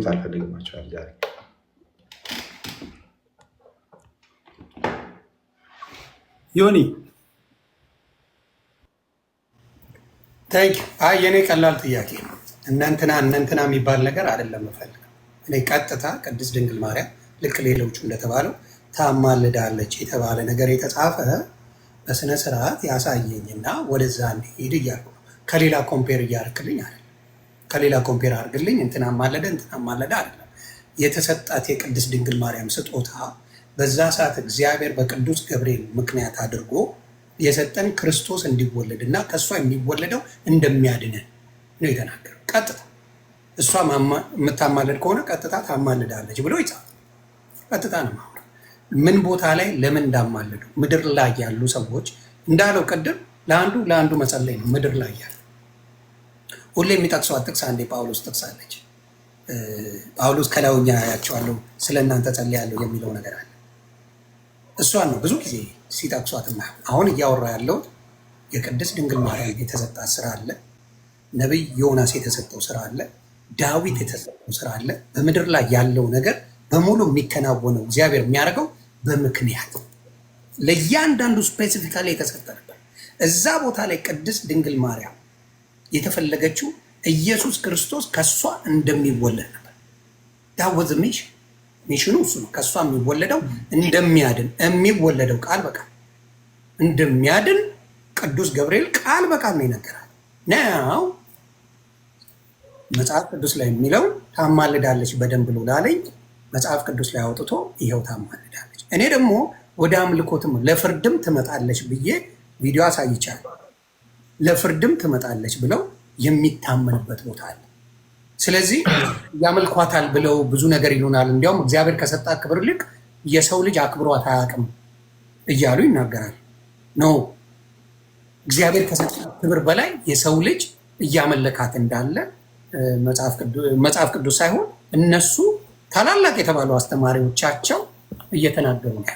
አልፈልግም ዛሬ። ዮኒ። Thank you። አይ፣ የኔ ቀላል ጥያቄ ነው። እነንትና እነንትና የሚባል ነገር አይደለም የምፈልገው። እኔ ቀጥታ ቅድስት ድንግል ማርያም ልክ ሌሎቹ እንደተባለው ታማልዳለች የተባለ ነገር የተጻፈ በስነ ስርዓት ያሳየኝና ወደዛ እንዲሄድ እያልኩ ነው። ከሌላ compare እያደረክልኝ አይደለም። ከሌላ compare አድርግልኝ፣ እንትና ማለደ እንትና ማለደ አይደለም። የተሰጣት የቅድስት ድንግል ማርያም ስጦታ በዛ ሰዓት እግዚአብሔር በቅዱስ ገብርኤል ምክንያት አድርጎ የሰጠን ክርስቶስ እንዲወለድ እና ከእሷ የሚወለደው እንደሚያድነን ነው የተናገረው። ቀጥታ እሷ የምታማልድ ከሆነ ቀጥታ ታማልዳለች ብሎ ይጻፍ። ቀጥታ ነው የማወራው። ምን ቦታ ላይ ለምን እንዳማልዱ ምድር ላይ ያሉ ሰዎች እንዳለው ቅድም ለአንዱ ለአንዱ መጸለይ ነው። ምድር ላይ ያሉ ሁሌ የሚጠቅሷት ጥቅስ አንዴ ጳውሎስ ጥቅስ አለች። ጳውሎስ ከላውኛ ያቸዋለሁ ስለ እናንተ ጸልያለሁ የሚለው ነገር አለ። እሷን ነው ብዙ ጊዜ ሲጠቅሷት። አሁን እያወራ ያለሁት የቅድስት ድንግል ማርያም የተሰጣት ስራ አለ። ነቢይ ዮናስ የተሰጠው ስራ አለ። ዳዊት የተሰጠው ስራ አለ። በምድር ላይ ያለው ነገር በሙሉ የሚከናወነው እግዚአብሔር የሚያደርገው በምክንያት ለእያንዳንዱ specifically የተሰጠ ነበር። እዛ ቦታ ላይ ቅድስት ድንግል ማርያም የተፈለገችው ኢየሱስ ክርስቶስ ከእሷ እንደሚወለድ ነበር። That was mission። Mission ኑ እሱ ነው። ከእሷ የሚወለደው እንደሚያድን፣ የሚወለደው ቃል በቃል እንደሚያድን ቅዱስ ገብርኤል ቃል በቃል ነው ይነገራል። Now መጽሐፍ ቅዱስ ላይ የሚለው ታማልዳለች በደንብ ብሎ ላለኝ መጽሐፍ ቅዱስ ላይ አውጥቶ ይኸው ታማልዳለች። እኔ ደግሞ ወደ አምልኮትም ለፍርድም ትመጣለች ብዬ ቪዲዮ አሳይቻለሁ። ለፍርድም ትመጣለች ብለው የሚታመንበት ቦታ አለ። ስለዚህ ያመልኳታል ብለው ብዙ ነገር ይሉናል። እንዲያውም እግዚአብሔር ከሰጣት ክብር ይልቅ የሰው ልጅ አክብሯት አያውቅም እያሉ ይናገራል። No፣ እግዚአብሔር ከሰጣት ክብር በላይ የሰው ልጅ እያመለካት እንዳለ መጽሐፍ ቅዱስ ሳይሆን እነሱ ታላላቅ የተባሉ አስተማሪዎቻቸው እየተናገሩ ነው።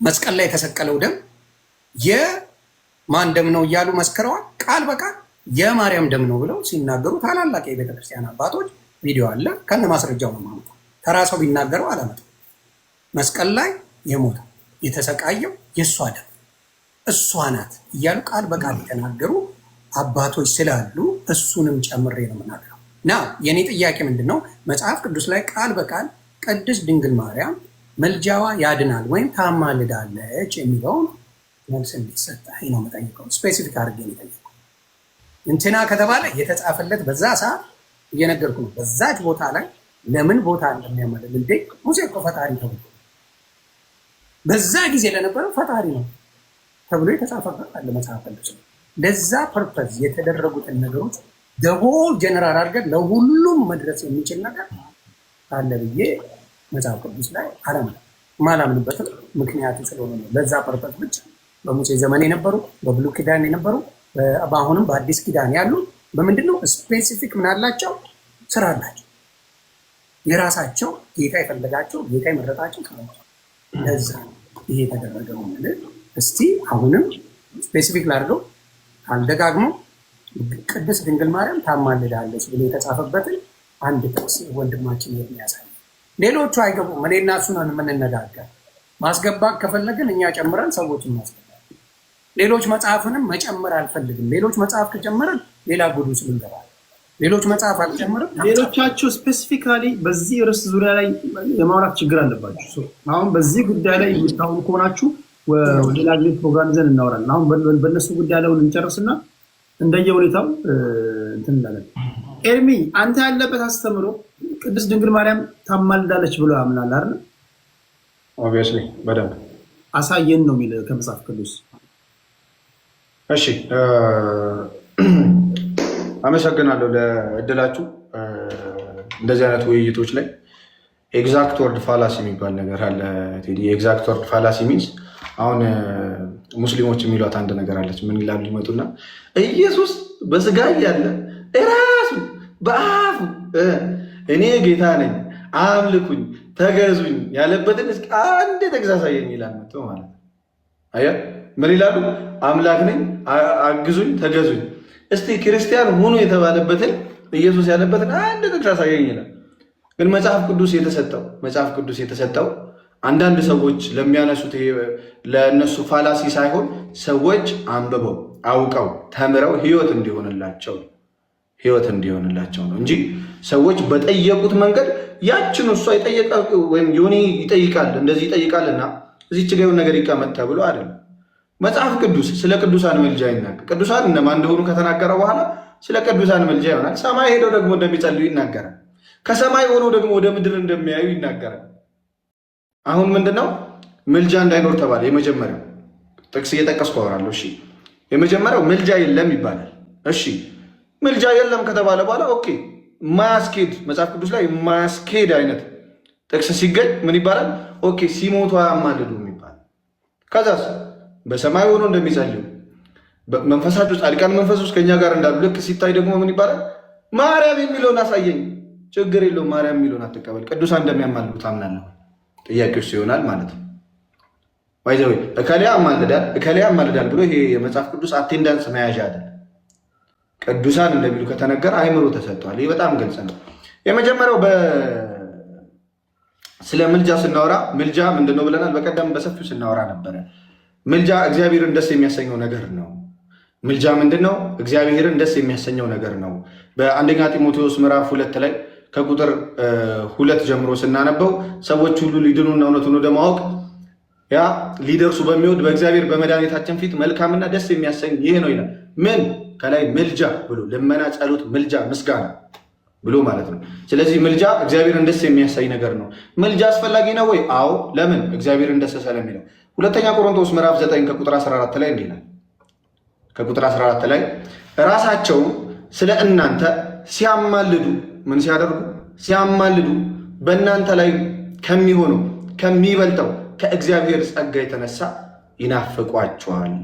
መስቀል ላይ የተሰቀለው ደም የማን ደም ነው እያሉ መስክረዋል። ቃል በቃል የማርያም ደም ነው ብለው ሲናገሩ ታላላቅ የቤተክርስቲያን አባቶች ቪዲዮ አለ፣ ከነ ማስረጃው ነው ማለት። ተራ ሰው ቢናገረው አላመጣም። መስቀል ላይ የሞተው የተሰቃየው የእሷ ደም እሷ ናት እያሉ ቃል በቃል የተናገሩ አባቶች ስላሉ እሱንም ጨምሬ ነው የምናገረው። Now የእኔ ጥያቄ ምንድን ነው? መጽሐፍ ቅዱስ ላይ ቃል በቃል ቅድስት ድንግል ማርያም መልጃዋ ያድናል ወይም ታማልዳለች የሚለውን መልስ እንዲሰጥ ነው የምጠይቀው። Specific አድርጌ ነው የጠየቀው። እንትና ከተባለ የተጻፈለት በዛ ሰዓት እየነገርኩ ነው። በዛች ቦታ ላይ ለምን ቦታ እንደሚያማልድ፣ እንዴ ሙሴ እኮ ፈጣሪ ተብሎ በዛ ጊዜ ለነበረው ፈጣሪ ነው ተብሎ የተጻፈበት አለ መጽሐፍ ቅዱስ። ለዛ purpose የተደረጉትን ነገሮች the whole general አድርገን ለሁሉም መድረስ የሚችል ነገር አለ ብዬ መጽሐፍ ቅዱስ ላይ አላምንም። ማላምንበትም ምክንያቱ ስለሆነ ነው። ለዛ purpose ብቻ በሙሴ ዘመን የነበሩ፣ በብሉይ ኪዳን የነበሩ፣ በአሁንም በአዲስ ኪዳን ያሉ በምንድነው specific ምን አላቸው? ስራ አላቸው። የራሳቸው ጌታ የፈለጋቸው፣ ጌታ የመረጣቸው ስራ። ለዛ ይሄ የተደረገው ማለት እስቲ አሁንም specific ላድርገው አልደጋግመው፣ ቅድስት ድንግል ማርያም ታማልዳለች ብሎ የተጻፈበትን አንድ ጥቅስ ወንድማችን የሚያሳይ። ሌሎቹ አይገቡም። እኔ እና እሱ ነን የምንነጋገር። ማስገባት ከፈለግን እኛ ጨምረን ሰዎች እናስገባለን። ሌሎች መጽሐፍንም መጨመር አልፈልግም። ሌሎች መጽሐፍ ከጨመረን ሌላ ጉድ ውስጥ እንገባለን። ሌሎች መጽሐፍ አልጨምርም። ሌሎቻችሁ specifically በዚህ ርዕስ ዙሪያ ላይ የማውራት ችግር አለባችሁ። አሁን በዚህ ጉዳይ ላይ የምታወሩ ከሆናችሁ ሌላ ጊዜ ፕሮግራም ይዘን እናወራለን። አሁን በእነሱ ጉዳይ ላይ እንጨርስና እንደየ ሁኔታው እንትን እንላለን። ኤርሚ፣ አንተ ያለበት አስተምሮ ቅድስት ድንግል ማርያም ታማልዳለች ብሎ ያምናል አይደል? Obviously በደንብ። አሳየን ነው የሚል ከመጽሐፍ ቅዱስ። እሺ፣ አመሰግናለሁ ለእድላችሁ። እንደዚህ አይነት ውይይቶች ላይ exact word fallacy የሚባል ነገር አለ ቴዲ። Exact word fallacy means አሁን ሙስሊሞች የሚሏት አንድ ነገር አለች። ምን ይላሉ? ይመጡና ኢየሱስ በስጋ እያለ እራሱ በአፉ እኔ ጌታ ነኝ፣ አምልኩኝ፣ ተገዙኝ ያለበትን እስኪ አንድ ጥቅስ አሳየኝ ይላል መጥቶ ማለት ነው። አየህ፣ ምን ይላሉ? አምላክ ነኝ፣ አግዙኝ፣ ተገዙኝ። እስቲ ክርስቲያን ሁኑ የተባለበትን ኢየሱስ ያለበትን አንድ ጥቅስ አሳየኝ ይላል። ግን መጽሐፍ ቅዱስ የተሰጠው አንዳንድ ሰዎች ለሚያነሱት ለእነሱ fallacy ሳይሆን ሰዎች አንብበው፣ አውቀው፣ ተምረው ህይወት እንዲሆንላቸው ነው እንጂ ሰዎች በጠየቁት መንገድ ያችን እሷ የጠየቀ ወይም ዮኒ ይጠይቃል፣ እንደዚህ ይጠይቃልና እዚች ጋ የሆነ ነገር ይቀመጥ ተብሎ አይደለም። መጽሐፍ ቅዱስ ስለ ቅዱሳን ምልጃ ይናገር። ቅዱሳን እነማን እንደሆኑ ከተናገረ በኋላ ስለ ቅዱሳን ምልጃ ይሆናል። ሰማይ ሄደው ደግሞ እንደሚጸልዩ ይናገራል። ከሰማይ ሆነው ደግሞ ወደ ምድር እንደሚያዩ ይናገራል። አሁን ምንድነው? ምልጃ እንዳይኖር ተባለ። የመጀመሪያው ጥቅስ እየጠቀስኩ አወራለሁ። እሺ፣ የመጀመሪያው ምልጃ የለም ይባላል። እሺ፣ ምልጃ የለም ከተባለ በኋላ okay፣ ማያስኬድ፣ መጽሐፍ ቅዱስ ላይ የማያስኬድ አይነት ጥቅስ ሲገኝ ምን ይባላል? Okay፣ ሲሞቱ አያማልዱም ይባላል። ከዛስ በሰማይ ሆኖ እንደሚጸልዩ፣ መንፈሳቸው ጻድቃን መንፈስ ውስጥ ከኛ ጋር እንዳሉ ልክ ሲታይ ደግሞ ምን ይባላል? ማርያም የሚለውን አሳየኝ። ችግር የለውም፣ ማርያም የሚለውን አትቀበል። ቅዱሳን እንደሚያማልዱ ታምናለህ? ጥያቄ ውስጥ ይሆናል ማለት ነው። By the way፣ እከሌ ያማልዳል፣ እከሌ ያማልዳል ብሎ ይሄ የመጽሐፍ ቅዱስ attendance መያዣ አይደለም። ቅዱሳን እንደሚሉ ከተነገረ አይምሮ ተሰጥቷል። ይህ በጣም ግልጽ ነው። የመጀመሪያው ስለ ምልጃ ስናወራ ምልጃ ምንድነው ብለናል። በቀደም በሰፊው ስናወራ ነበረ። ምልጃ እግዚአብሔርን ደስ የሚያሰኘው ነገር ነው። ምልጃ ምንድን ነው? እግዚአብሔርን ደስ የሚያሰኘው ነገር ነው። በአንደኛ ጢሞቴዎስ ምዕራፍ 2 ላይ ከቁጥር 2 ጀምሮ ስናነበው ሰዎች ሁሉ ሊድኑና እውነቱን ወደ ማወቅ ያ ሊደርሱ በሚወድ በእግዚአብሔር በመድኃኒታችን ፊት መልካምና ደስ የሚያሰኝ ይህ ነው ይላል። ምን ከላይ ምልጃ ብሎ ልመና፣ ጸሎት፣ ምልጃ፣ ምስጋና ብሎ ማለት ነው። ስለዚህ ምልጃ እግዚአብሔርን ደስ የሚያሰኝ ነገር ነው። ምልጃ አስፈላጊ ነው ወይ? አዎ። ለምን? እግዚአብሔርን ደስ ስለሚለው። ሁለተኛ ቆሮንቶስ ምዕራፍ 9 ከቁጥር 14 ላይ እንዲህ ይላል። ከቁጥር 14 ላይ ራሳቸውም ስለ እናንተ ሲያማልዱ፣ ምን ሲያደርጉ? ሲያማልዱ፣ በእናንተ ላይ ከሚሆነው ከሚበልጠው ከእግዚአብሔር ጸጋ የተነሳ ይናፍቋቸዋል።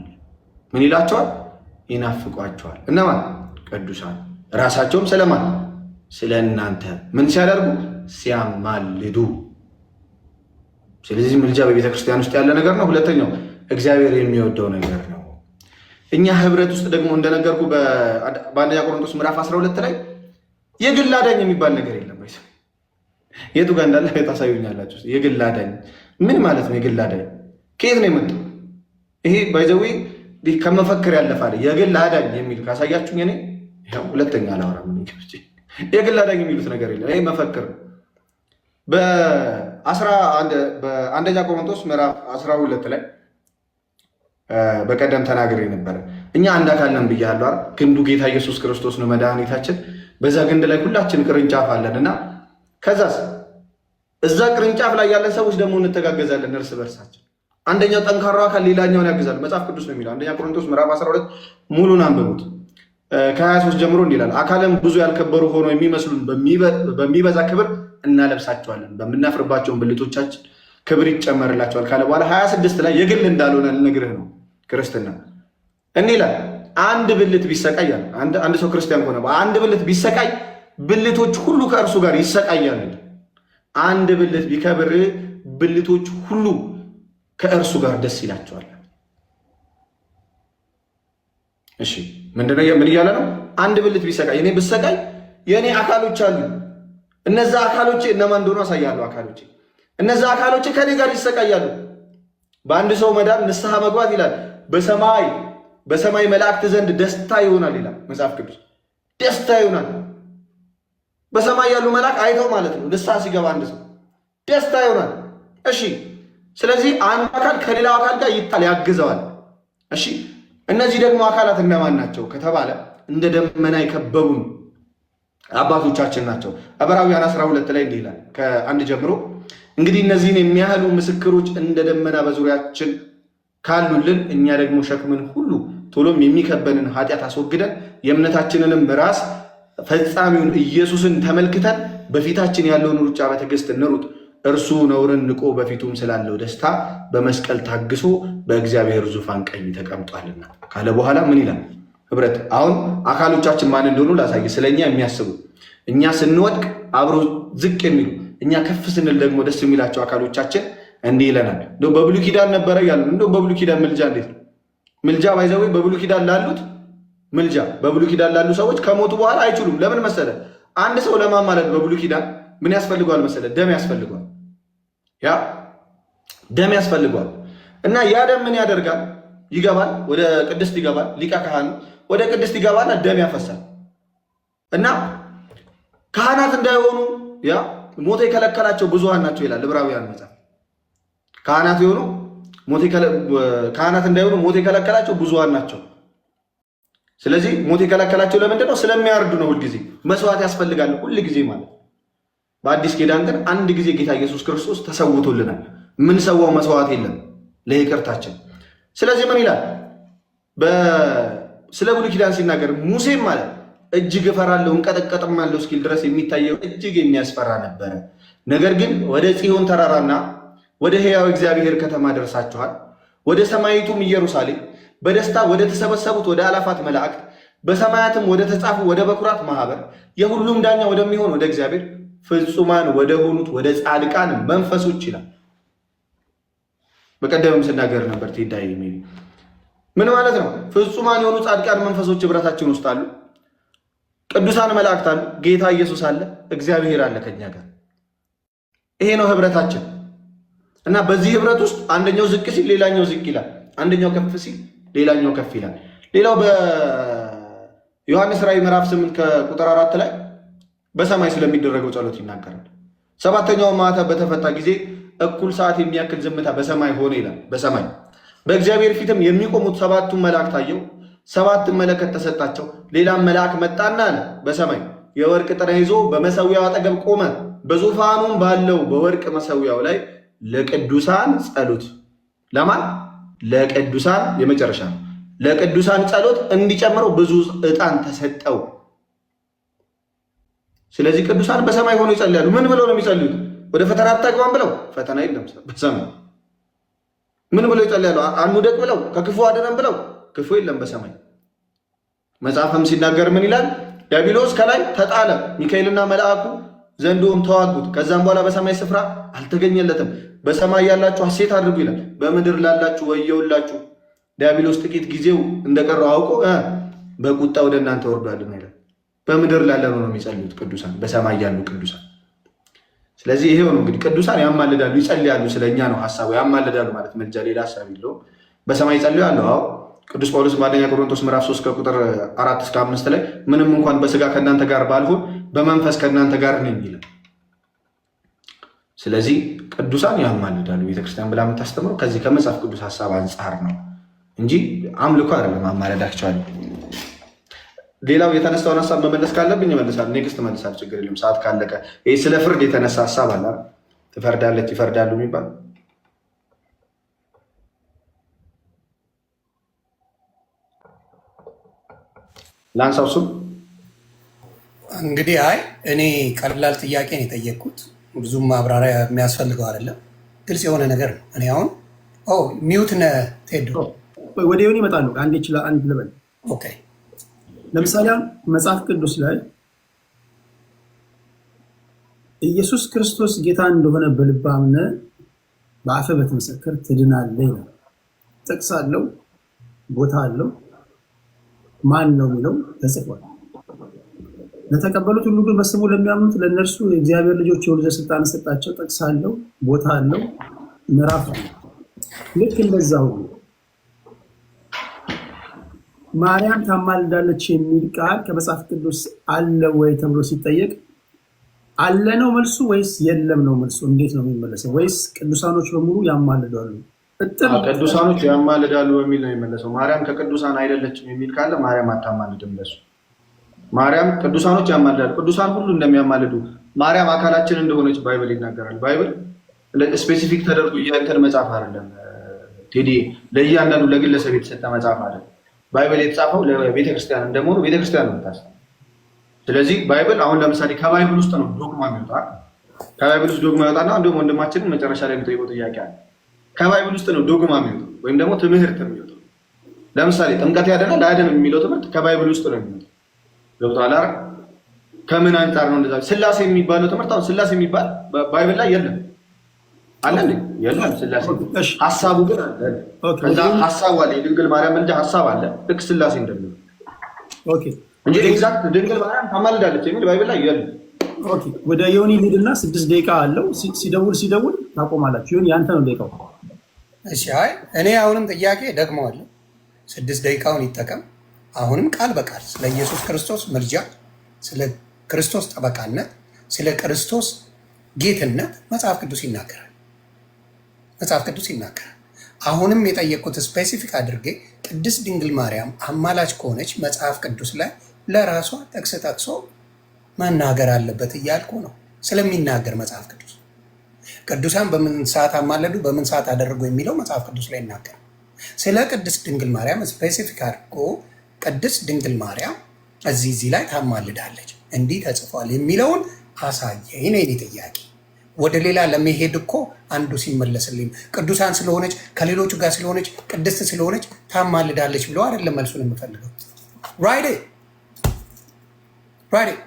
ምን ይላቸዋል? ይናፍቋቸዋል። እነማን? ቅዱሳን ራሳቸውም ስለማን? ስለ እናንተ ምን ሲያደርጉ? ሲያማልዱ። ስለዚህ ምልጃ በቤተ ክርስቲያን ውስጥ ያለ ነገር ነው። ሁለተኛው እግዚአብሔር የሚወደው ነገር ነው። እኛ ህብረት ውስጥ ደግሞ እንደነገርኩ በአንደኛ ቆሮንቶስ ምዕራፍ 12 ላይ የግል አዳኝ የሚባል ነገር የለም። የቱ ጋር እንዳለ ታሳዩኛላችሁ። የግል አዳኝ ምን ማለት ነው? የግል አዳኝ ከየት ነው የመጣው? ይሄ by the way ከመፈክር ያለፋል። የግል አዳኝ የሚል ካሳያችሁኝ እኔ ሁለተኛ አላወራም። የግል አዳኝ የሚሉት ነገር የለም። ይሄ መፈክር ነው። በአንደኛ ቆሮንቶስ ምዕራፍ 12 ላይ በቀደም ተናግሬ ነበረ። እኛ አንድ አካል ነን ብያለሁ። ግንዱ ጌታ ኢየሱስ ክርስቶስ ነው መድኃኒታችን። በዛ ግንድ ላይ ሁላችን ቅርንጫፍ አለን እና ከዛስ እዛ ቅርንጫፍ ላይ ያለን ሰዎች ደግሞ እንተጋገዛለን እርስ በርሳችን። አንደኛው ጠንካራው አካል ሌላኛውን ያግዛል። መጽሐፍ ቅዱስ ነው የሚለው። አንደኛ ቆሮንቶስ ምዕራፍ 12 ሙሉን አንብቡት። ከ23 ጀምሮ እንዲህ ይላል። አካልን ብዙ ያልከበሩ ሆኖ የሚመስሉን በሚበዛ ክብር እናለብሳቸዋለን፣ በምናፍርባቸውን ብልቶቻችን ክብር ይጨመርላቸዋል ካለ በኋላ 26 ላይ የግል እንዳልሆነ ልነግርህ ነው። ክርስትና እንዲህ ይላል። አንድ ብልት ቢሰቃይ፣ አንድ ሰው ክርስቲያን ከሆነ አንድ ብልት ቢሰቃይ ብልቶች ሁሉ ከእርሱ ጋር ይሰቃያሉ። አንድ ብልት ቢከብር ብልቶች ሁሉ ከእርሱ ጋር ደስ ይላቸዋል። እሺ፣ ምንድነው? ምን እያለ ነው? አንድ ብልት ቢሰቃይ፣ እኔ ብሰቃይ የእኔ አካሎች አሉ። እነዛ አካሎቼ እነማን እንደሆኑ አሳያለሁ። አካሎቼ፣ እነዛ አካሎቼ ከኔ ጋር ይሰቃያሉ። በአንድ ሰው መዳን፣ ንስሐ መግባት ይላል፣ በሰማይ መላእክት ዘንድ ደስታ ይሆናል ይላል መጽሐፍ ቅዱስ። ደስታ ይሆናል። በሰማይ ያሉ መልአክ አይተው ማለት ነው። ንስሐ ሲገባ አንድ ሰው ደስታ ይሆናል። እሺ፣ ስለዚህ አንዱ አካል ከሌላው አካል ጋር ይታል ያግዘዋል። እሺ፣ እነዚህ ደግሞ አካላት እነማን ናቸው ከተባለ እንደ ደመና የከበቡን አባቶቻችን ናቸው። ዕብራውያን 12 ላይ እንዲህ ይላል ከ1 ጀምሮ፣ እንግዲህ እነዚህን የሚያህሉ ምስክሮች እንደ ደመና በዙሪያችን ካሉልን እኛ ደግሞ ሸክምን ሁሉ ቶሎም የሚከበንን ኃጢአት አስወግደን የእምነታችንንም ራስ ፈጻሚውን ኢየሱስን ተመልክተን በፊታችን ያለውን ሩጫ በትዕግስት እንሩጥ። እርሱ ነውርን ንቆ በፊቱም ስላለው ደስታ በመስቀል ታግሶ በእግዚአብሔር ዙፋን ቀኝ ተቀምጧልና ካለ በኋላ ምን ይላል? ህብረት፣ አሁን አካሎቻችን ማን እንደሆኑ ላሳይ። ስለኛ የሚያስቡ፣ እኛ ስንወድቅ አብሮ ዝቅ የሚሉ፣ እኛ ከፍ ስንል ደግሞ ደስ የሚላቸው አካሎቻችን እንዲህ ይለናል። እንደው በብሉይ ኪዳን ነበረ እያሉ፣ እንደው በብሉይ ኪዳን ምልጃ እንዴት ነው? ምልጃ by the way በብሉይ ኪዳን ላሉት ምልጃ በብሉይ ኪዳን ላሉ ሰዎች ከሞቱ በኋላ አይችሉም። ለምን መሰለ? አንድ ሰው ለማማለድ በብሉይ ኪዳን ምን ያስፈልገዋል መሰለ? ደም ያስፈልገዋል። ያ ደም ያስፈልገዋል። እና ያ ደም ምን ያደርጋል? ይገባል፣ ወደ ቅድስት ይገባል። ሊቀ ካህኑ ወደ ቅድስት ይገባና ደም ያፈሳል። እና ካህናት እንዳይሆኑ ያ ሞት የከለከላቸው ብዙሃን ናቸው ይላል ዕብራውያን መጽሐፍ። ካህናት የሆኑ ካህናት እንዳይሆኑ ሞት የከለከላቸው ብዙሃን ናቸው። ስለዚህ ሞት የከለከላቸው ለምንድን ነው? ስለሚያርዱ ነው። ሁልጊዜ መስዋዕት ያስፈልጋል፣ ሁልጊዜ ማለት። በአዲስ ኪዳን ግን አንድ ጊዜ ጌታ ኢየሱስ ክርስቶስ ተሰውቶልናል። የምንሰዋው መስዋዕት የለም ለይቅርታችን። ስለዚህ ምን ይላል? ስለ ብሉይ ኪዳን ሲናገር ሙሴም ማለት እጅግ እፈራለሁ እንቀጠቀጥማለሁ እስኪል ድረስ የሚታየው እጅግ የሚያስፈራ ነበረ። ነገር ግን ወደ ጽዮን ተራራና ወደ ሕያው እግዚአብሔር ከተማ ደርሳችኋል፣ ወደ ሰማይቱም ኢየሩሳሌም፣ በደስታ ወደ ተሰበሰቡት ወደ አላፋት መላእክት፣ በሰማያትም ወደ ተጻፉ ወደ በኩራት ማህበር፣ የሁሉም ዳኛ ወደሚሆን ወደ እግዚአብሔር፣ ፍጹማን ወደ ሆኑት ወደ ጻድቃን መንፈሶች ይላል። በቀደምም ስናገር ነበር ቴዳይ የሚል ምን ማለት ነው? ፍጹማን የሆኑ ጻድቃን መንፈሶች ህብረታችን ውስጥ አሉ። ቅዱሳን መላእክት አሉ። ጌታ ኢየሱስ አለ። እግዚአብሔር አለ ከኛ ጋር። ይሄ ነው ህብረታችን። እና በዚህ ህብረት ውስጥ አንደኛው ዝቅ ሲል ሌላኛው ዝቅ ይላል። አንደኛው ከፍ ሲል ሌላኛው ከፍ ይላል። ሌላው በዮሐንስ ራእይ ምዕራፍ 8 ከቁጥር 4 ላይ በሰማይ ስለሚደረገው ጸሎት ይናገራል። ሰባተኛው ማኅተም በተፈታ ጊዜ እኩል ሰዓት የሚያክል ዝምታ በሰማይ ሆነ ይላል። በሰማይ በእግዚአብሔር ፊትም የሚቆሙት ሰባቱን መላእክት አየሁ። ሰባት መለከት ተሰጣቸው። ሌላም መልአክ መጣና አለ በሰማይ የወርቅ ጥና ይዞ በመሰዊያው አጠገብ ቆመ። በዙፋኑም ባለው በወርቅ መሰዊያው ላይ ለቅዱሳን ጸሎት፣ ለማን? ለቅዱሳን፣ የመጨረሻ ነው። ለቅዱሳን ጸሎት እንዲጨምረው ብዙ ዕጣን ተሰጠው። ስለዚህ ቅዱሳን በሰማይ ሆነው ይጸልያሉ። ምን ብለው ነው የሚጸልዩት? ወደ ፈተና አታግባን ብለው? ፈተና የለም በሰማይ። ምን ብለው ይጸልያሉ? አንውደቅ ብለው፣ ከክፉ አድነን ብለው? ክፉ የለም በሰማይ። መጽሐፍም ሲናገር ምን ይላል? ዲያብሎስ ከላይ ተጣለ፣ ሚካኤልና መልአኩ ዘንዶም ተዋጉት። ከዛም በኋላ በሰማይ ስፍራ አልተገኘለትም። በሰማይ ያላችሁ ሐሴት አድርጉ ይላል። በምድር ላላችሁ ወየውላችሁ፣ ዲያብሎስ ጥቂት ጊዜው እንደቀረው አውቆ በቁጣ ወደ እናንተ ወርዷልና ይላል። በምድር ላለ ነው የሚጸልዩት ቅዱሳን፣ በሰማይ ያሉ ቅዱሳን። ስለዚህ ይሄው ነው እንግዲህ ቅዱሳን ያማልዳሉ፣ ይጸልያሉ። ስለኛ ነው ሀሳቡ። ያማልዳሉ ማለት መልጃ፣ ሌላ ሀሳብ የለውም። በሰማይ ይጸልያሉ። አዎ፣ ቅዱስ ጳውሎስ በአንደኛ ቆሮንቶስ ምዕራፍ 3 ከቁጥር 4 እስከ 5 ላይ ምንም እንኳን በስጋ ከእናንተ ጋር ባልሆን በመንፈስ ከእናንተ ጋር ነኝ ይላል። ስለዚህ ቅዱሳን ያማልዳሉ። ቤተክርስቲያን ብላ የምታስተምረው ከዚህ ከመጽሐፍ ቅዱስ ሀሳብ አንጻር ነው እንጂ አምልኮ አይደለም። ማማለዳቸዋል። ሌላው የተነሳውን ሀሳብ መመለስ ካለብኝ እመልሳለሁ። Next እመልሳለሁ። ችግር የለም። ሰዓት ካለቀ ይህ ስለ ፍርድ የተነሳ ሀሳብ አለ። ትፈርዳለች፣ ይፈርዳሉ የሚባል ላንሳው። እሱም እንግዲህ አይ እኔ ቀላል ጥያቄ ነው የጠየቅኩት። ብዙም ማብራሪያ የሚያስፈልገው አይደለም። ግልጽ የሆነ ነገር ነው። እኔ አሁን mute ነህ ቴዶ። ወደ ሆን ይመጣሉ። አንድ ይችላል። አንድ ልበል። Okay። ለምሳሌ መጽሐፍ ቅዱስ ላይ ኢየሱስ ክርስቶስ ጌታ እንደሆነ በልብህ አምነህ በአፍህ ብትመሰክር ትድናለህ ይላል። ጥቅስ አለው፣ ቦታ አለው፣ ማን ነው የሚለው ተጽፏል። ለተቀበሉት ሁሉ ግን በስሙ ለሚያምኑት ለእነርሱ የእግዚአብሔር ልጆች የሆኑ ዘንድ ስልጣን ሰጣቸው። ጥቅስ አለው፣ ቦታ አለው፣ ምዕራፍ አለው። ልክ እንደዛ ሁሉ ማርያም ታማልዳለች የሚል ቃል ከመጽሐፍ ቅዱስ አለ ወይ ተብሎ ሲጠየቅ አለ ነው መልሱ ወይስ የለም ነው መልሱ? እንዴት ነው የሚመለሰው? ወይስ ቅዱሳኖች በሙሉ ያማልዳሉ? ቅዱሳኖች ያማልዳሉ በሚል ነው የሚመለሰው። ማርያም ከቅዱሳን አይደለችም የሚል ካለ ማርያም አታማልድም ለሱ። ማርያም ቅዱሳኖች ያማልዳሉ። ቅዱሳን ሁሉ እንደሚያማልዱ ማርያም አካላችን እንደሆነች Bible ይናገራል። Bible specific ተደርጎ የእንትን መጽሐፍ አይደለም ቴዲ፣ ለእያንዳንዱ ለግለሰብ የተሰጠ መጽሐፍ አይደለም። Bible የተጻፈው ለቤተክርስቲያን እንደመሆኑ ቤተክርስቲያን ነው የምታስተምረው። ስለዚህ Bible አሁን ለምሳሌ ከ Bible ውስጥ ነው ዶግማ የሚወጣ። ከ Bible ውስጥ ዶግማ ይወጣና እንዲሁም ወንድማችንን መጨረሻ ላይ የሚጠይቀው ጥያቄ አለ። ከ Bible ውስጥ ነው ዶግማ የሚወጣው ወይም ደግሞ ትምህርት የሚወጣው። ለምሳሌ ጥምቀት ያድናል አያድንም የሚለው ትምህርት ከ Bible ውስጥ ነው የሚወጣው። ገብቶሃል አይደል? ከምን አንጻር ነው እንደዛ? ስላሴ የሚባለው ትምህርት አሁን ስላሴ የሚባል Bible ላይ የለም። አለ እንዴ? የለም። ስላሴ ሀሳቡ ግን አለ። ከዛ ሀሳቡ አለ። የድንግል ማርያም ምልጃ ሀሳብ አለ። ልክ ስላሴ እንደሚለው Okay እንጂ exact ድንግል ማርያም ታማልዳለች የሚል Bible ላይ የለም። Okay፣ ወደ ዮኒ ሊድና 6 ደቂቃ አለው። ሲደውል ሲደውል ታቆማላችሁ። ዮኒ፣ ያንተ ነው ደቂቃው። እሺ፣ አይ እኔ አሁንም ጥያቄ ደግመዋለሁ። 6 ደቂቃውን ይጠቀም። አሁንም ቃል በቃል ስለ ኢየሱስ ክርስቶስ ምልጃ፣ ስለ ክርስቶስ ጠበቃነት፣ ስለ ክርስቶስ ጌትነት መጽሐፍ ቅዱስ ይናገራል። መጽሐፍ ቅዱስ ይናገራል። አሁንም የጠየቅኩት specific አድርጌ ቅድስት ድንግል ማርያም አማላጅ ከሆነች መጽሐፍ ቅዱስ ላይ ለራሷ ጥቅስ ጠቅሶ መናገር አለበት እያልኩ ነው። ስለሚናገር መጽሐፍ ቅዱስ ቅዱሳን በምን ሰዓት አማለዱ፣ በምን ሰዓት አደረጉ የሚለው መጽሐፍ ቅዱስ ላይ ይናገራል። ስለ ቅድስት ድንግል ማርያም specific አድርጎ ቅድስት ድንግል ማርያም እዚህ እዚህ ላይ ታማልዳለች፣ እንዲህ ተጽፏል የሚለውን አሳየኝ ነው የኔ ጥያቄ። ወደ ሌላ ለመሄድ እኮ አንዱ ሲመለስልኝ ቅዱሳን ስለሆነች፣ ከሌሎቹ ጋር ስለሆነች፣ ቅድስት ስለሆነች ታማልዳለች ብሎ አይደለም መልሱን የምፈልገው። Right።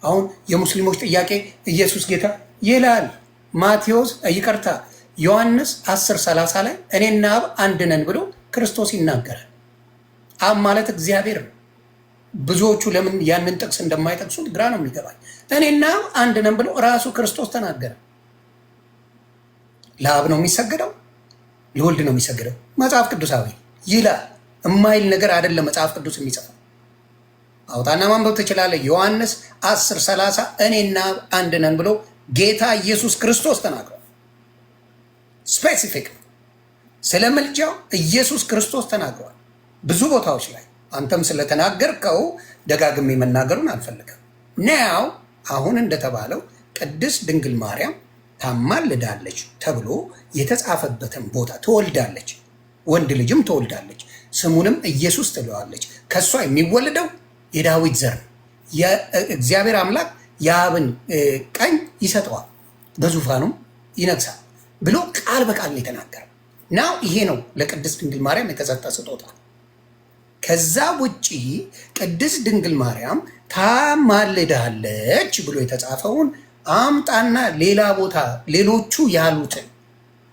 አሁን የሙስሊሞች ጥያቄ ኢየሱስ ጌታ ይላል። ማቴዎስ፣ ይቅርታ፣ ዮሐንስ 10:30 ላይ እኔና አብ አንድ ነን ብሎ ክርስቶስ ይናገራል። አብ ማለት እግዚአብሔር ነው። ብዙዎቹ ለምን ያንን ጥቅስ እንደማይጠቅሱት ግራ ነው የሚገባኝ። እኔና አብ አንድ ነን ብሎ ራሱ ክርስቶስ ተናገረ። ለአብ ነው የሚሰገደው፣ ለወልድ ነው የሚሰገደው። መጽሐፍ ቅዱሳዊ ይላል። የማይል ነገር አይደለም መጽሐፍ ቅዱስ የሚጽፈው። አውጣና ማንበብ ትችላለህ። ዮሐንስ 10:30 እኔና አብ አንድ ነን ብሎ ጌታ ኢየሱስ ክርስቶስ ተናግሯል። Specific ስለ ምልጃው ኢየሱስ ክርስቶስ ተናግሯል ብዙ ቦታዎች ላይ። አንተም ስለተናገርከው ደጋግሜ መናገሩን አልፈልግም። Now አሁን እንደተባለው ቅድስት ድንግል ማርያም ታማልዳለች ተብሎ የተጻፈበትን ቦታ፣ ትወልዳለች፣ ወንድ ልጅም ትወልዳለች፣ ስሙንም ኢየሱስ ትለዋለች። ከእሷ የሚወለደው የዳዊት ዘር ነው። የእግዚአብሔር አምላክ የአብን ቀኝ ይሰጠዋል፣ በዙፋኑም ይነግሳል ብሎ ቃል በቃል ነው የተናገረው። Now ይሄ ነው ለቅድስት ድንግል ማርያም የተሰጠ ስጦታ። ከዛ ውጪ ቅድስት ድንግል ማርያም ታማልዳለች ብሎ የተጻፈውን አምጣና ሌላ ቦታ ሌሎቹ ያሉትን፣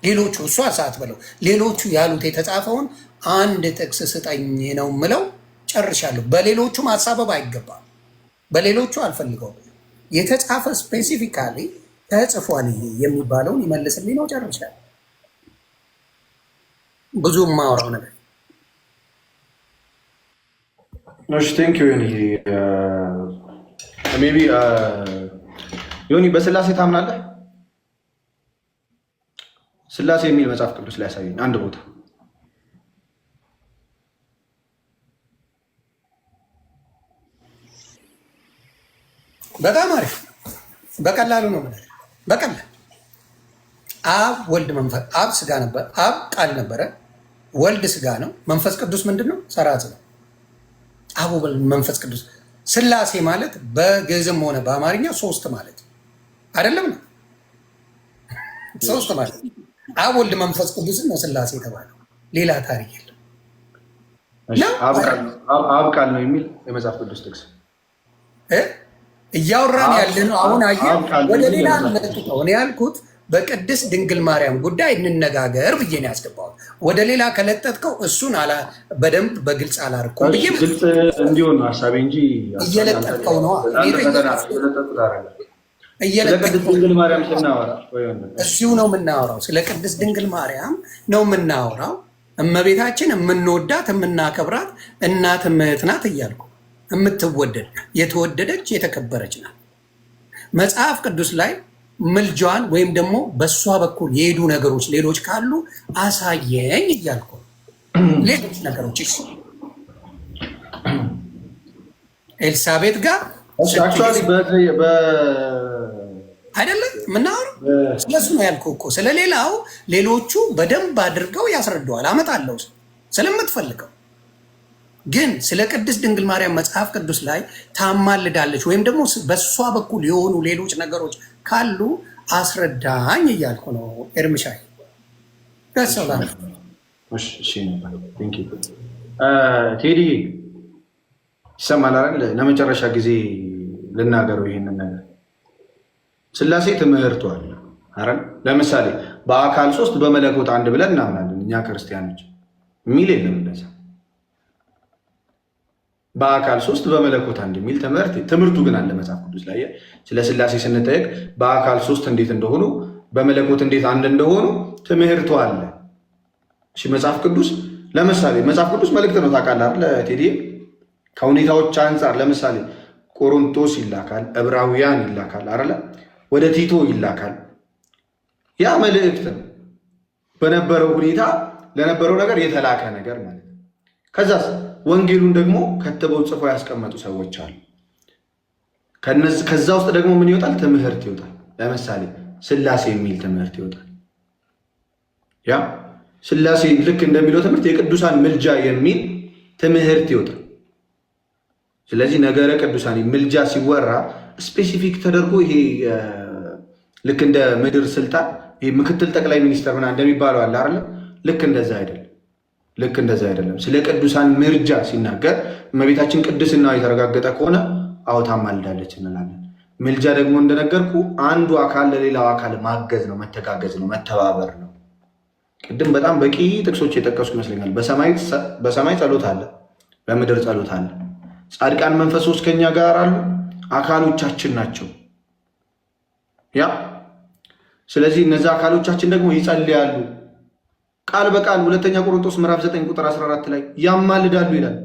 ሌሎቹ እሷ ሰዓት ብለው ሌሎቹ ያሉት የተጻፈውን አንድ ጥቅስ ስጠኝ ነው ምለው። ጨርሻለሁ። በሌሎቹ ማሳበብ አይገባም። በሌሎቹ አልፈልገውም። የተጻፈ specifically ተጽፏል ይሄ የሚባለውን ይመልስልኝ ነው። ጨርሻለሁ። ብዙ የማወራው ነገር እሺ፣ thank you ዮኒ። Maybe ዮኒ፣ በስላሴ ታምናለህ? ስላሴ የሚል መጽሐፍ ቅዱስ ላይ ያሳየኝ አንድ ቦታ። በጣም አሪፍ። በቀላሉ ነው የምልህ። በቀላል አብ፣ ወልድ፣ መንፈስ። አብ ስጋ ነበር። አብ ቃል ነበረ። ወልድ ስጋ ነው። መንፈስ ቅዱስ ምንድን ነው? ሰራጽ ነው። አብ፣ ወልድ፣ መንፈስ ቅዱስ። ስላሴ ማለት በግዕዝም ሆነ በአማርኛ ሶስት ማለት አይደለም ነው። ሶስት ማለት አብ፣ ወልድ፣ መንፈስ ቅዱስን ነው ስላሴ የተባለው። ሌላ ታሪክ የለም። አብ ቃል ነው የሚል የመጽሐፍ ቅዱስ ጥቅስ? እያወራን ያለ ነው። አሁን አየህ፣ ወደ ሌላ ለጥጠው። እኔ ያልኩት በቅድስት ድንግል ማርያም ጉዳይ እንነጋገር ብዬ ነው ያስገባሁት። ወደ ሌላ ከለጠጥከው እሱን በደንብ በግልጽ አላርኩም ብዬ ግልጽ እንዲሆን ነው ሀሳቤ እንጂ እየለጠጥከው ነው። ስለ ቅድስት ድንግል ማርያም ስናወራ እዚሁ ነው የምናወራው። ስለ ቅድስት ድንግል ማርያም ነው የምናወራው። እመቤታችን የምንወዳት የምናከብራት እናት እምህት ናት እያልኩ፣ የምትወደድ፣ የተወደደች፣ የተከበረች ናት። መጽሐፍ ቅዱስ ላይ ምልጃዋን ወይም ደግሞ በእሷ በኩል የሄዱ ነገሮች ሌሎች ካሉ አሳየኝ እያልኩ ነው። ሌሎች ነገሮች፣ እሺ፣ ኤልሳቤጥ ጋር አይደለም የምናወራው፣ ስለሱ ነው ያልኩህ እኮ። ስለሌላው ሌሎቹ በደንብ አድርገው ያስረደዋል፣ አመጣለሁ ስለምትፈልገው። ግን ስለ ቅድስት ድንግል ማርያም መጽሐፍ ቅዱስ ላይ ታማልዳለች ወይም ደግሞ በእሷ በኩል የሆኑ ሌሎች ነገሮች ካሉ አስረዳኝ እያልኩ ነው። ኤርምሻይ። Thank you ቴዲ፣ ይሰማል አይደል? ለመጨረሻ ጊዜ ልናገረው ይሄንን ነገር። ስላሴ ትምህርቱ አለ አይደል? ለምሳሌ በአካል ሶስት በመለኮት አንድ ብለን እናምናለን እኛ ክርስቲያኖች የሚል የለም እንደዛ። በአካል ሶስት በመለኮት አንድ የሚል ትምህርት፣ ትምህርቱ ግን አለ መጽሐፍ ቅዱስ ላይ። ስለ ስላሴ ስንጠየቅ በአካል ሶስት እንዴት እንደሆኑ፣ በመለኮት እንዴት አንድ እንደሆኑ ትምህርቱ አለ። እሺ፣ መጽሐፍ ቅዱስ ለምሳሌ፣ መጽሐፍ ቅዱስ መልእክት ነው፣ ታውቃለህ አይደል ቴዲ? ከሁኔታዎች አንጻር ለምሳሌ ቆሮንቶስ ይላካል፣ ዕብራውያን ይላካል አይደለ? ወደ ቲቶ ይላካል። ያ መልእክት ነው። በነበረው ሁኔታ ለነበረው ነገር የተላከ ነገር ማለት ነው። ከዛስ ወንጌሉን ደግሞ ከትበው ጽፈው ያስቀመጡ ሰዎች አሉ። ከዛ ውስጥ ደግሞ ምን ይወጣል? ትምህርት ይወጣል። ለምሳሌ ስላሴ የሚል ትምህርት ይወጣል። ያ ስላሴ ልክ እንደሚለው ትምህርት የቅዱሳን ምልጃ የሚል ትምህርት ይወጣል። ስለዚህ ነገረ ቅዱሳን ምልጃ ሲወራ specific ተደርጎ ይሄ ልክ እንደ ምድር ስልጣን ይሄ ምክትል ጠቅላይ ሚኒስትር ምናምን እንደሚባለው አለ አይደለ? ልክ እንደዛ አይደለም። ልክ እንደዛ አይደለም። ስለ ቅዱሳን ምልጃ ሲናገር እመቤታችን ቅድስና የተረጋገጠ ከሆነ አዎ ታማልዳለች እንላለን። ምልጃ ደግሞ እንደነገርኩ አንዱ አካል ለሌላው አካል ማገዝ ነው፣ መተጋገዝ ነው፣ መተባበር ነው። ቅድም በጣም በቂ ጥቅሶች የጠቀስኩ ይመስለኛል። በሰማይ ጸሎት አለ፣ በምድር ጸሎት አለ። ጻድቃን መንፈሶች ከኛ ጋር አሉ፣ አካሎቻችን ናቸው። ያ ስለዚህ እነዚህ አካሎቻችን ደግሞ ይጸልያሉ። ቃል በቃል ሁለተኛ ቆሮንቶስ ምዕራፍ 9 ቁጥር 14 ላይ ያማልዳሉ ይላል።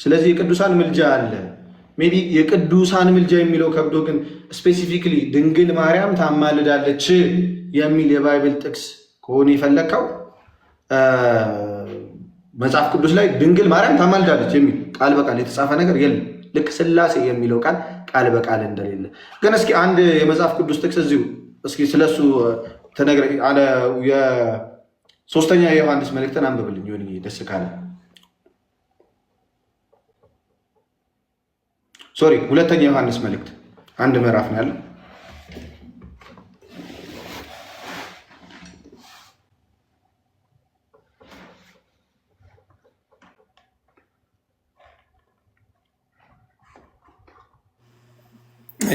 ስለዚህ የቅዱሳን ምልጃ አለ። Maybe የቅዱሳን ምልጃ የሚለው ከብዶ ግን specifically ድንግል ማርያም ታማልዳለች የሚል የ Bible ጥቅስ ከሆነ የፈለግከው መጽሐፍ ቅዱስ ላይ ድንግል ማርያም ታማልዳለች የሚል ቃል በቃል የተጻፈ ነገር የለም። ልክ ስላሴ የሚለው ቃል ቃል በቃል እንደሌለ ግን እስኪ አንድ የመጽሐፍ ቅዱስ ጥቅስ እዚሁ እስኪ ስለሱ ተነግረኝ። የሶስተኛ የዮሐንስ መልእክትን አንብብልኝ ይሁን ደስ ካለ። Sorry፣ ሁለተኛ ዮሐንስ መልእክት አንድ ምዕራፍ ነው ያለ።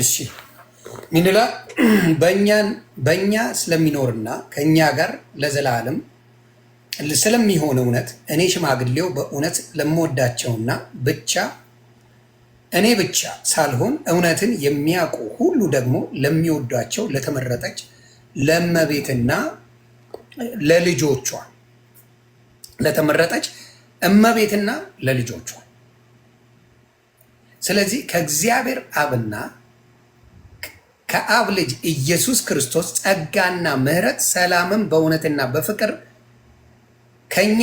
እሺ፣ ምን ይላል? በእኛ ስለሚኖርና ከእኛ ጋር ለዘላለም ስለሚሆን እውነት እኔ ሽማግሌው በእውነት ለምወዳቸውና ብቻ እኔ ብቻ ሳልሆን እውነትን የሚያውቁ ሁሉ ደግሞ ለሚወዷቸው ለተመረጠች ለእመቤትና ለልጆቿ፣ ለተመረጠች እመቤትና ለልጆቿ። ስለዚህ ከእግዚአብሔር አብና ከአብ ልጅ ኢየሱስ ክርስቶስ ጸጋና ምሕረት ሰላምም በእውነትና በፍቅር ከኛ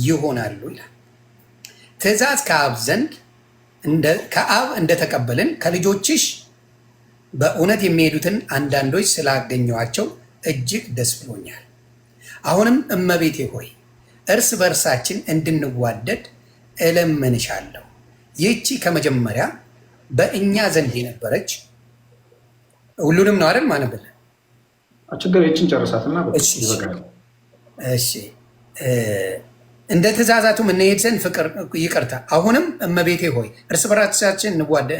ይሆናሉ ይላል። ትእዛዝ ከአብ ዘንድ ከአብ እንደተቀበልን ከልጆችሽ በእውነት የሚሄዱትን አንዳንዶች ስላገኘኋቸው እጅግ ደስ ብሎኛል። አሁንም እመቤቴ ሆይ እርስ በእርሳችን እንድንዋደድ እለምንሻለሁ። ይህቺ ከመጀመሪያ በእኛ ዘንድ የነበረች፣ ሁሉንም ነው አይደል ማነብል? ችግር ይችን ጨርሳትና ይበቃል። እሺ፣ እንደ ትእዛዛቱም እንሄድ ዘንድ ፍቅር፣ ይቅርታ። አሁንም እመቤቴ ሆይ እርስ በራሳችን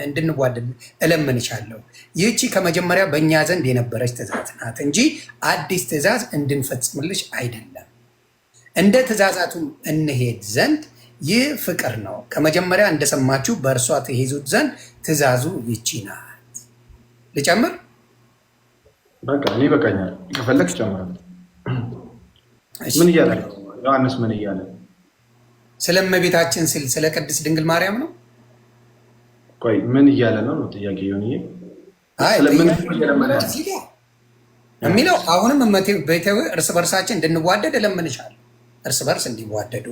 እንድንዋደድ እለምንሻለሁ። ይህቺ ከመጀመሪያ በእኛ ዘንድ የነበረች ትእዛዝ ናት እንጂ አዲስ ትእዛዝ እንድንፈጽምልሽ አይደለም። እንደ ትእዛዛቱም እንሄድ ዘንድ ይህ ፍቅር ነው። ከመጀመሪያ እንደሰማችሁ በእርሷ ትሄዙት ዘንድ ትእዛዙ ይቺ ናት። ልጨምር? በቃ እኔ ይበቃኛል። ከፈለግ ጨምራለሁ። ምን እያለ ዮሐንስ ምን እያለ? ስለ እመቤታችን ስል ስለ ቅድስት ድንግል ማርያም ነው። ቆይ፣ ምን እያለ ነው ነው ጥያቄ ይሆን? የሚለው አሁንም እመቤቴ እርስ በርሳችን እንድንዋደድ እለምንሻለሁ። እርስ በርስ እንዲዋደዱ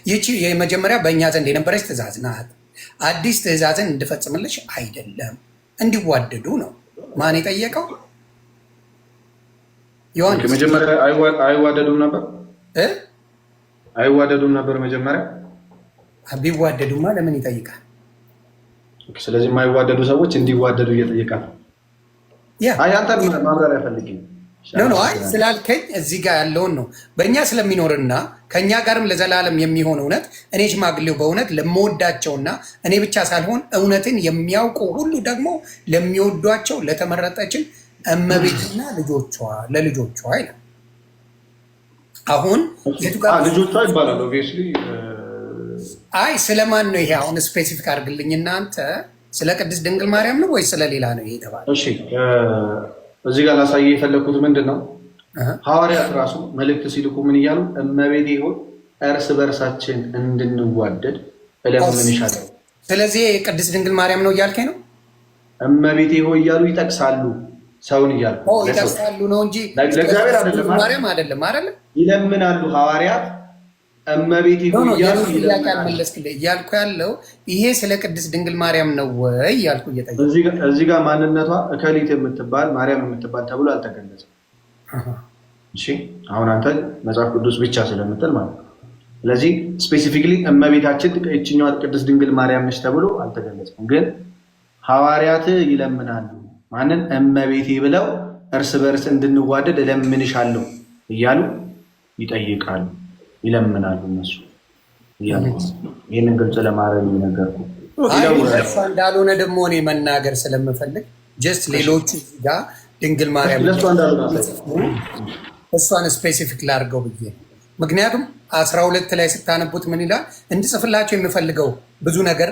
ይቺ የመጀመሪያ በእኛ ዘንድ የነበረች ትእዛዝ ናት። አዲስ ትእዛዝን እንድፈጽምልሽ አይደለም፣ እንዲዋደዱ ነው። ማን የጠየቀው? ዮሐንስ። መጀመሪያ አይዋደዱም ነበር? አይዋደዱም ነበር መጀመሪያ? ቢዋደዱማ ለምን ይጠይቃል? ስለዚህ የማይዋደዱ ሰዎች እንዲዋደዱ እየጠየቃል። አይ፣ አንተን ማብራሪያ ፈልጌ። No፣ አይ፣ ስላልከኝ እዚህ ጋር ያለውን ነው። በእኛ ስለሚኖርና ከእኛ ጋርም ለዘላለም የሚሆን እውነት እኔ ሽማግሌው በእውነት ለምወዳቸውና እኔ ብቻ ሳልሆን እውነትን የሚያውቁ ሁሉ ደግሞ ለሚወዷቸው ለተመረጠችን እመቤትና ልጆቿ ለልጆቿ ይላል። አሁን የቱ ጋር ልጆቿ ይባላል obviously። አይ፣ ስለማን ነው ይሄ? አሁን specific አድርግልኝ እናንተ፣ ስለ ቅድስት ድንግል ማርያም ነው ወይ ስለሌላ ነው ይሄ የተባለው? እሺ፣ እዚህ ጋር ላሳየ የፈለግኩት ምንድን ነው፣ ሐዋርያት ራሱ መልእክት ሲልኩ ምን እያሉ? እመቤቴ ሆይ እርስ በእርሳችን እንድንዋደድ እለምንሻለሁ። ስለዚህ ቅድስት ድንግል ማርያም ነው እያልከኝ ነው? እመቤቴ ሆይ እያሉ ይጠቅሳሉ። ሰውን እያሉ ይጠቅሳሉ ነው እንጂ ለእግዚአብሔር አይደለም። ማርያም አይደለም አይደለ? ይለምናሉ ሐዋርያት እመቤቴ ሆይ እያሉ። ጥያቄ አልመለስክልኝ። እያልኩ ያለው ይሄ ስለ ቅድስት ድንግል ማርያም ነው ወይ እያልኩ እየጠየኩ። እዚህ ጋር ማንነቷ እከሊት የምትባል ማርያም የምትባል ተብሎ አልተገለጸም። እሺ፣ አሁን አንተ መጽሐፍ ቅዱስ ብቻ ስለምትል ማለት ነው። ስለዚህ specifically እመቤታችን ይችኛዋ ቅድስት ድንግል ማርያም ነች ተብሎ አልተገለጸም። ግን ሐዋርያት ይለምናሉ። ማንን? እመቤቴ ብለው እርስ በእርስ እንድንዋደድ እለምንሻለሁ እያሉ ይጠይቃሉ፣ ይለምናሉ እነሱ እያሉ፣ ይህንን ግልጽ ለማድረግ ነገርኩ። እሷ እንዳልሆነ ደግሞ እኔ መናገር ስለምፈልግ just ሌሎቹ እዚህ ጋር ድንግል ማርያም እሷን specific ላድርገው ብዬ። ምክንያቱም 12 ላይ ስታነቡት ምን ይላል? እንድጽፍላቸው የምፈልገው ብዙ ነገር